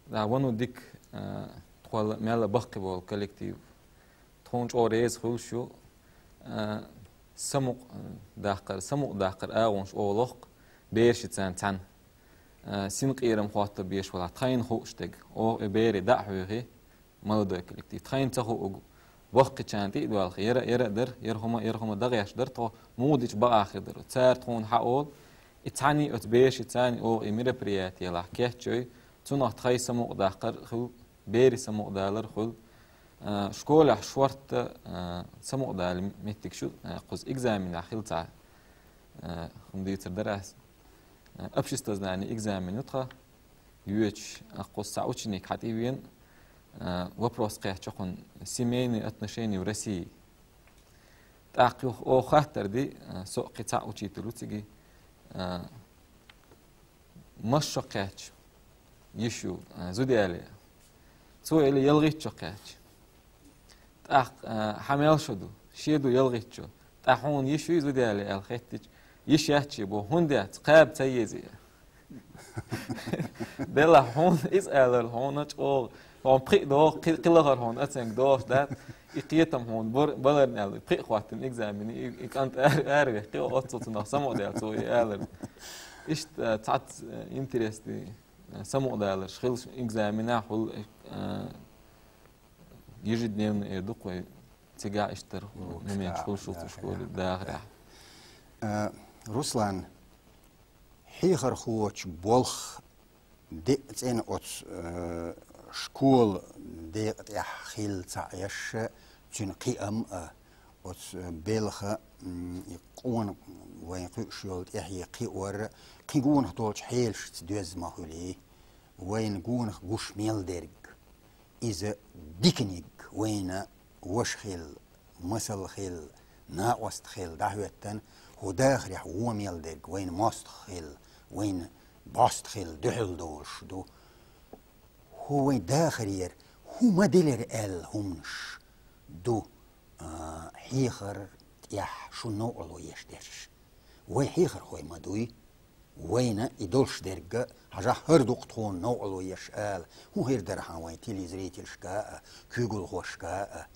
Да, вану дика, а, тхол мел баккхий болу коллектив. Тхуна чӀогӀа реза хуьлуш ю, а, самукъа, а, даккхар, самукъа даккхар агӀонаш оха лоху берашца цхьаьна. А, синкъерам хӀотта беш валахь, тхайна хууш дерг. Оха и берий дӀа а хьоьхий, молодой коллектив. Тхайна ца хууг, ваккхийчарна тӀе а доьлхий, яра, яра а дара, яра хӀума, яра хӀума дагӀеш дара, тхо муха дича бакъахь хир дара. Цара тхуна хьаолу, и цхьаьний оцу берашца цхьаьна оха и мероприятиелахь кечйой, цунах тхай самукъа даккхар хуьлу, берий самукъадалар хуьлу. А, школехь шортта, а, самукъадала меттигаш ю, а, кхуза экзаменехь хила ца, а, хӀума дийцар дара ас. А, обществознание экзамен ю тхан, йоьдуш, а, кхуза цхьа ученик хьа тӀе вена, а, вопрос кхаьчча хьуна семейные отношения в России. ТӀаккха юха оха хаттар ди, а, со а кхин цхьа учитель ву цига, а, Маша кхаьчча, йиш ю, а, зуда яле. Цо или ялхитта шо кхаьчча. ТӀаккха, а, хьан мел шо ду? Шен ду ялхитта шо. ТӀаккха хьуна йиш юй зуда яле аьлла хеттича, йиш яц шен боху, хӀунда яц, кхаба ца еза. Делахь хьуна иза алар, хьуна чӀогӀа Хьуна пхиъ доху, кхи-, кхин лахара хьуна оценка дохуш дац, и кхетам хьуна бар-, баларна аьлла, пхиъ хӀоттина экзамен, и, и кӀант ар-, аравехкий, оццул цунах самукъадаьлла цо и алар. Иштта, а, цхьацца, а, интересный, а, самукъадаларш хилла экзаменехь хуьлу, а, ежедневный эр ду-кх вай, цигахь иштта дара, ну, моменташ хуьлуш ду цу школе дахарехь. А, Руслан, хьехархочун болх деа цӀена оцу, э, школа декъа тӀехь хилла ца Ӏеш, цуьнан кхиам а, оцу, э, белхан, м, и къона вайн кхуьуш йолу тӀаьхье кхиор, кхин гонах долчу хьелашца доьзна ма хуьлий. Вайна гонах гуш мел дерг, иза диканиг вайна ваша хилла, масал хилла, накъост хилла дӀахӀоьттина, хӀу дахарехь вон мел дерг вайна мостагӀ хилла, вайна бӀост хилла дуьхьал долуш ду. ХӀу вайн дахарера хӀу ма делира аьлла хӀуманаш ду, а, хьехар тӀехь шун новкъарло еш дерш. Вай хьехархой ма дуй. Вайна и долуш дерг а, хьажахь, хӀара ду-кх тхуна новкъарло еш ала, хӀун хир дара хьан вайн телезрительшка а, куьйгалхошка а?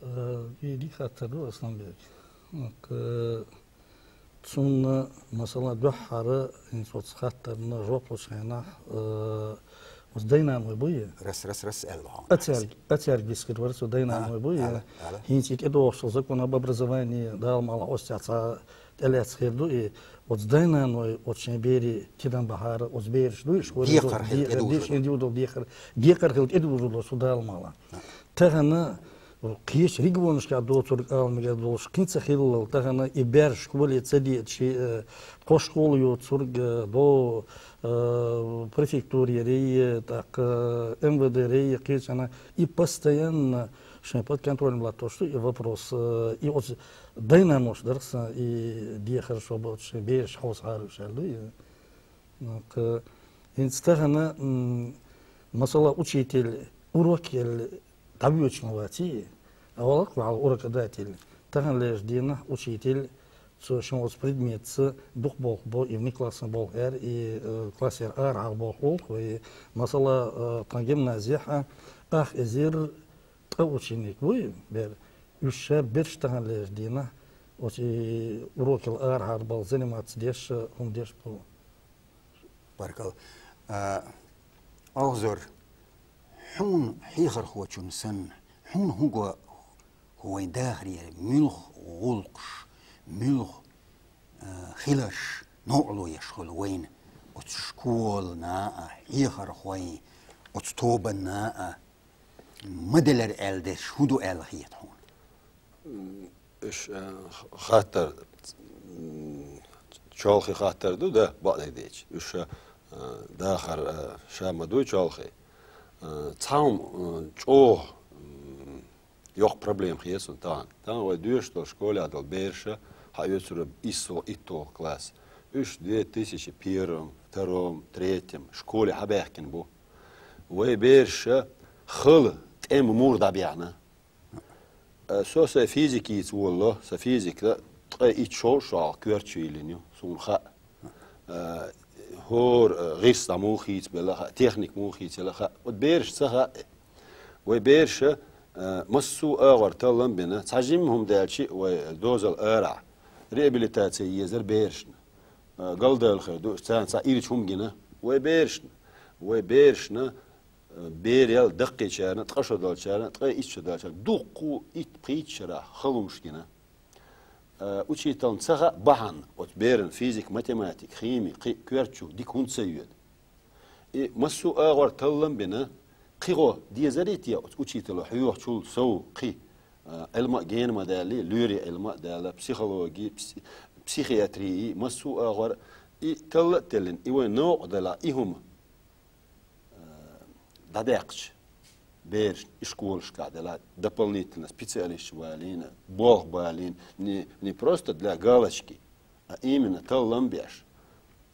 Э, и дика хаттар ду, Асланбек. К-, цунна, масала, дуьххьара, хӀинца оцу хаттарна жоп лучу хенахь, э, оцу дай-наной буй? Рас, рас, рас аьлла хьуна. Ацаьрга, ацаьрга дисхир вара цу дай-наной буй? Ала, ала. ХӀинца и тӀедогӀучу закон об образовании Дала мукъ лахь оццехь цхьа тӀелаьцна хир ду и, оцу дай-наной оцу шайн берийн тидам бахьара, оцу бераш дуй, школе декхар хила де-, тӀедужур де-, шен дудал декхар, декхар хила тӀедужур ду цу Дала мукъ лахь. Тахана кхечу регионашкахь доцург ала мегар долуш, кхин ца хиллал, тахана и бер школе ца деъча, э, тхо школа йоцург, э, до, э, префектурерий, тӀаккха, э, М В Д-рий, кхечанхьа, и постоянно шайн под контролем латтош ду и вопрос, э, и оцу дай-нанош дара сан и дехар шо боцуш, бераш хьовсахьара уьш аьлла ду и. Ну, к-, хӀинца тахана, м, масала, учитель урок елла дӀавоьдуш ма ваций, а валарх вахьал урокодатель. Тахана лежа дийнахь учитель цо шен оцу предметца дукха болх бо, и внеклассный болх эр, и, э, классера арахьара болх олу вай. Масала, э, тхан гимназехь ах эзар ткъа ученик вуй бер. Уьш ша берш тахана лежа дийнахь оцу и урокал арахьара болу заниматься деш, хӀума деш бу. Баркал. А, Алхзор, хьуна хьехархочун санна, хьуна хӀун го хӀу вайн дахарера муьлха гӀуллакхаш, муьлха, а, хиларш новкъарло еш хуьлу вайна оцу школана а, хьехархойн оцу тобанна а? Ма делара аьлла дерш хӀун ду аьлла хета хьуна? М, уьш, э, х-, хаттар, м, чолхе хаттар ду, да, бакъдерг дийцича. Уьш, э, дахар, э, ша ма дуй чолхе. Э, цхьа хӀума, э, чӀогӀа, м, йоккха проблема хета суна тахана. Тахана вай доьшуш долу школехь долу бераша, хьан оьцура иссо, иттолгӀа класс. Уьш две тысячи первом, втором, третьем школе хьабаьхкина бу. Вай бераша хала тӀеман мур дӀабаьхьна. Э, со сайн физикица волало, сан физика ткъе итт шо шо коьртачу йиллина ю, суна хаьа. Э, хӀора, э, гӀирс дӀа муха хийцабелла хаьа, техника муха хийцабелла хаьа. Оцу бераша ца хаьа. Вай бераша, э, массо а агӀор таллам а бина, цхьа жимма хӀума даьлча а вай дозал арахь. Реабилитаци езара берашна. Э, галдевлла хир ду, царна цхьа ирча хӀума гина. Вай берашна, вай берашна, э, берел даккхийчарна, ткъа шо долчарна, ткъе итт шо долчарна, дуккха итт-пхийтта шарахь хала хӀумнаш гина. Э, учителна ца хаьа бахьана, оцу беран физика, математика, хими, кхин коьртачу дика хӀунда ца йоьду. И массо а агӀор таллам а бина, кхин гӀо дезарий те оцу учитело хьоьхучул сов кхин, э, Ӏилма а гена ма даьллий, лоьрийн Ӏилма а даьлла, психологи, пси-, психиатри, массо а агӀор и талла а теллина, и вайн новкъа делахь, и хӀума, э, дӀадаьккхича, бераш и школашкахь делахь, дополнительно специалисташ балийна, болх балийна, не, не просто для галочки, а именно таллам беш,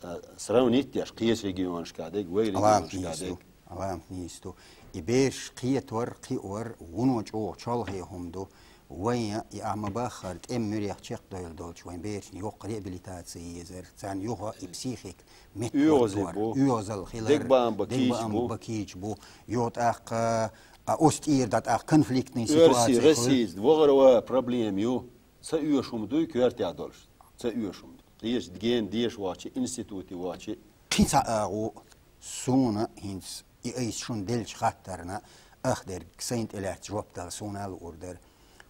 а, сравнить деш, кхечу регионашкахь дерг, вай Аламат регионашкахь нийса ду, дерг. Аламат нийса ду. И бераш кхетор, кхиор, вуно чӀогӀа чолхе хӀума ду. Вайн и ахь ма-баххара тӀеман муьрехь чекхдевлла долчу вайн берашна йоккха реабилитаци езар, царна юха и психика меттахӀоттор, оьгӀазалла хилар, дегабаам бан кийча бу. Юха тӀаккха, а, оцу тӀера дӀа тӀаккха конфликтный ситуаци хуьлу. Оьрсийн, Российца вахара ван проблема ю. Ца оьшу хӀума дуй коьртехь долуш? Ца оьшу хӀума ду. Кхечу гена деша вахча, институте вахча. Кхин цхьа агӀо суна хӀинца и айса шуна деллачу хаттарна ах дерг, сайна тӀелаьцна жоп дала суна а луур дара.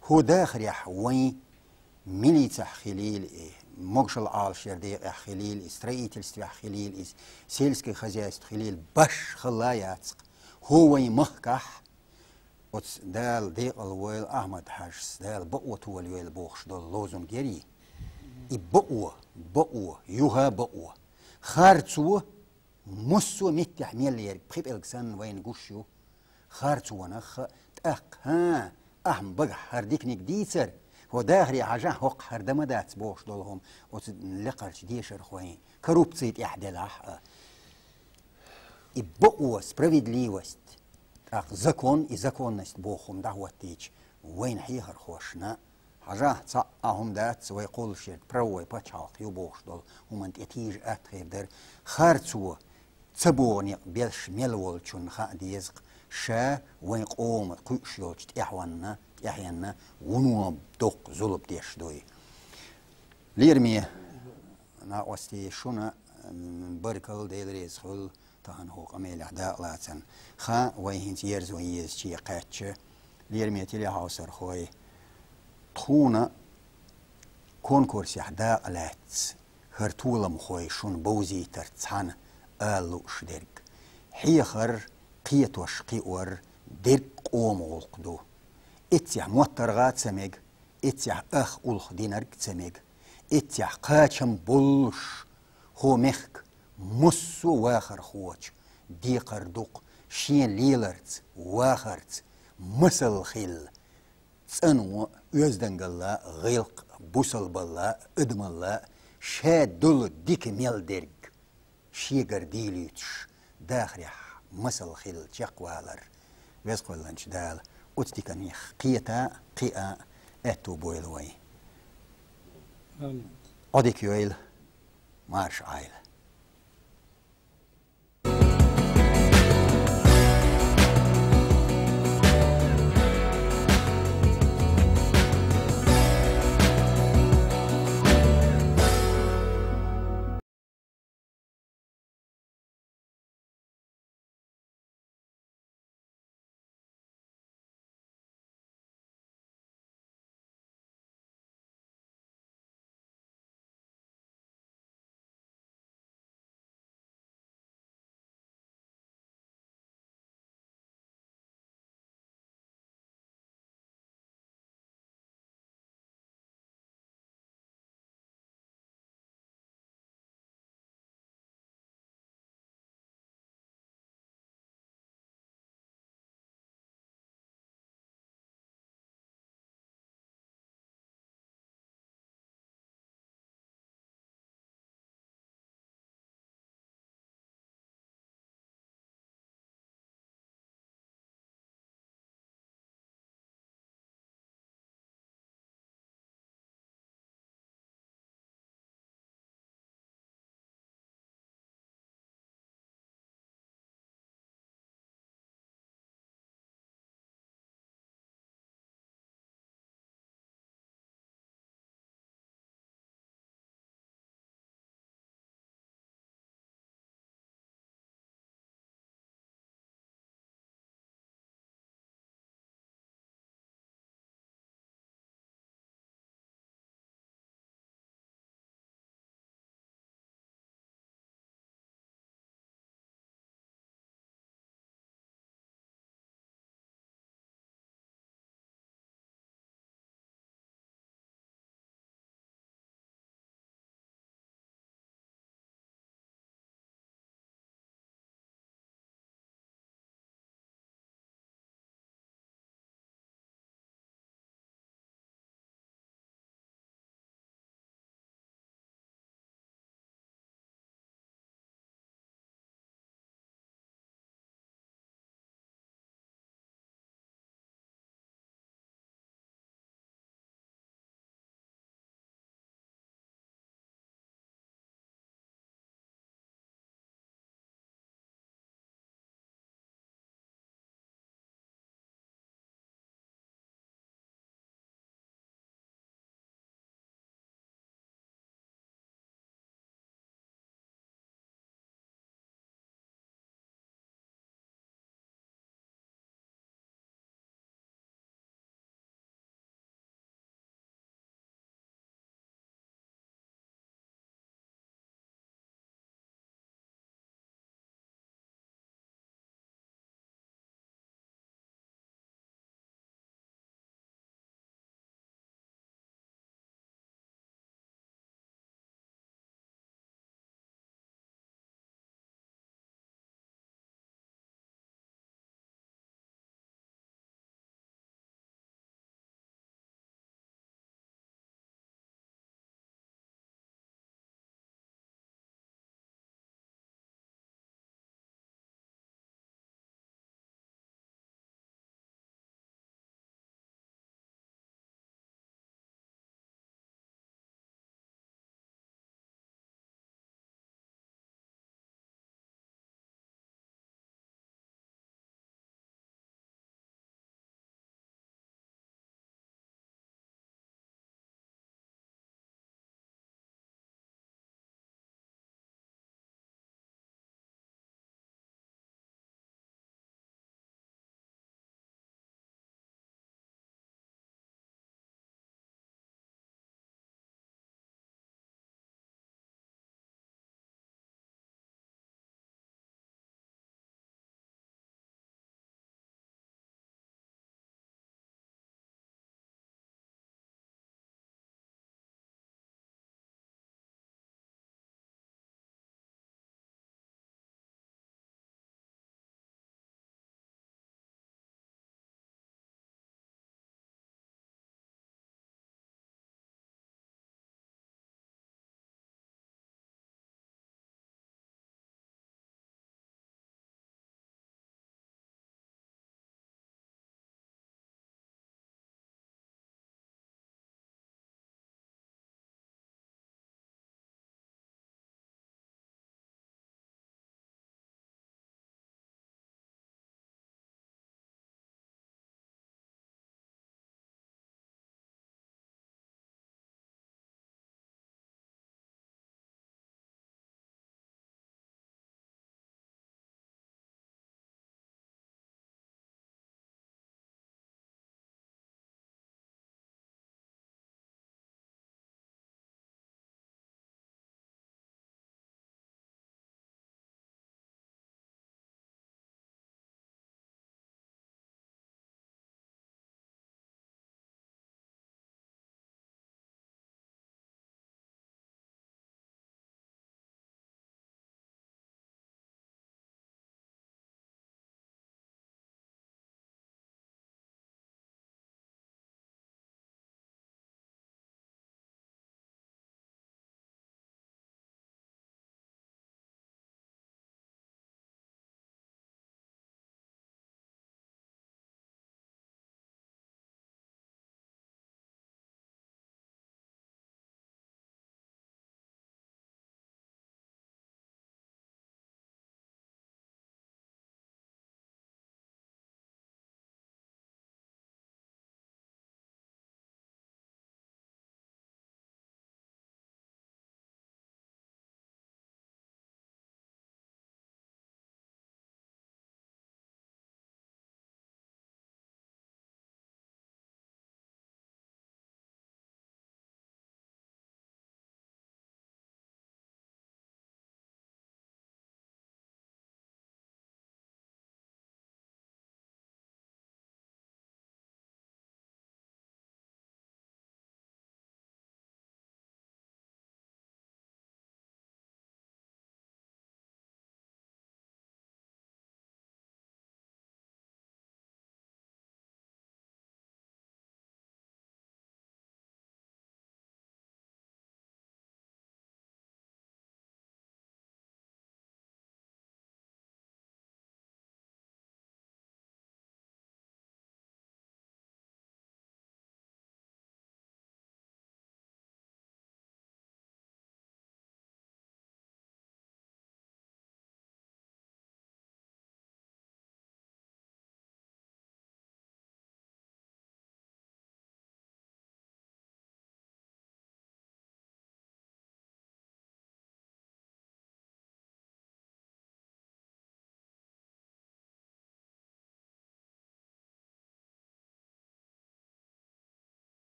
ХӀо дахарехь вайн милицехь хилийла и, могушалла Ӏалашъяран декъехь хилийла и, строительствехь хилийла и, сельское хозяйство хилийла, башхалла яцкъ. ХӀо вайн махкахь оцу Дала декъал войла Ахьмад-Хьаьжас, Дала бакъо толайойла бохуш долу лозунг ярий? И бакъо, бакъо, юха а бакъо. Харцо массо а меттехь мел ерг пхи пӀелг санна вайна гуш ю. Харцонах а, тӀаккха, хӀа, ахьа багахь хӀара диканиг дийцар, хӀо дахаре хьажахь, хӀокху хӀара дан ма дац бохуш долу хӀума оцу лекхарчу дешархойн коррупци тӀехь делахь а. И бакъо, справедливость, тӀаккха закон и законность боху хӀума дӀахӀоттийча, вайна хьехархошна, хьажахь, цхьа а хӀума дац, вай кхуллушъерг правовой пачхьалкх ю бохуш долу хӀуманна тӀе тийжа атта хир дара. Харцо ца богӀу некъ беш мел волчунна хаа деза-кх, ша вайн къоман кхуьуш йолчу тӀаьхьенна, тӀаьхьенна вуно доккха зулам деш дуй. Лераме накъостий, шуна, м, баркалла, Дела реза хуьлда, тахана хӀокху къамелехь дакъалацарна. Хьан вай хӀинца ерзо езачу кхаьчча, лераме телехьовсархой, тхуна конкурсехь дакъалаьцна хӀара толамхой шуна бовзийтарца цхьаьна ала лууш дерг: хьехар, кхетош, кхиор дерг къоман гӀуллакх ду. Эццехь моттаргӀа а ца мега, эццехь ах уллохь динарг а ца мега, эццехь кхачам боллуш, хӀо мехка массо а вахархочун декхар ду-кх шен леларца, вахарца масал хилла, цӀано а, оьздангалла а, гӀиллакх а, бусалбалла а, адамалла а, ша долу дика мел дерг шегара дийлуьйтуш, дахарехь масал хилла чекхвалар. Веза-кхоьллинчу Дала оцу диканех кхета а, кхиа а аьтту бойла вайн. Амин. Ӏодика йойла, марша Ӏойла.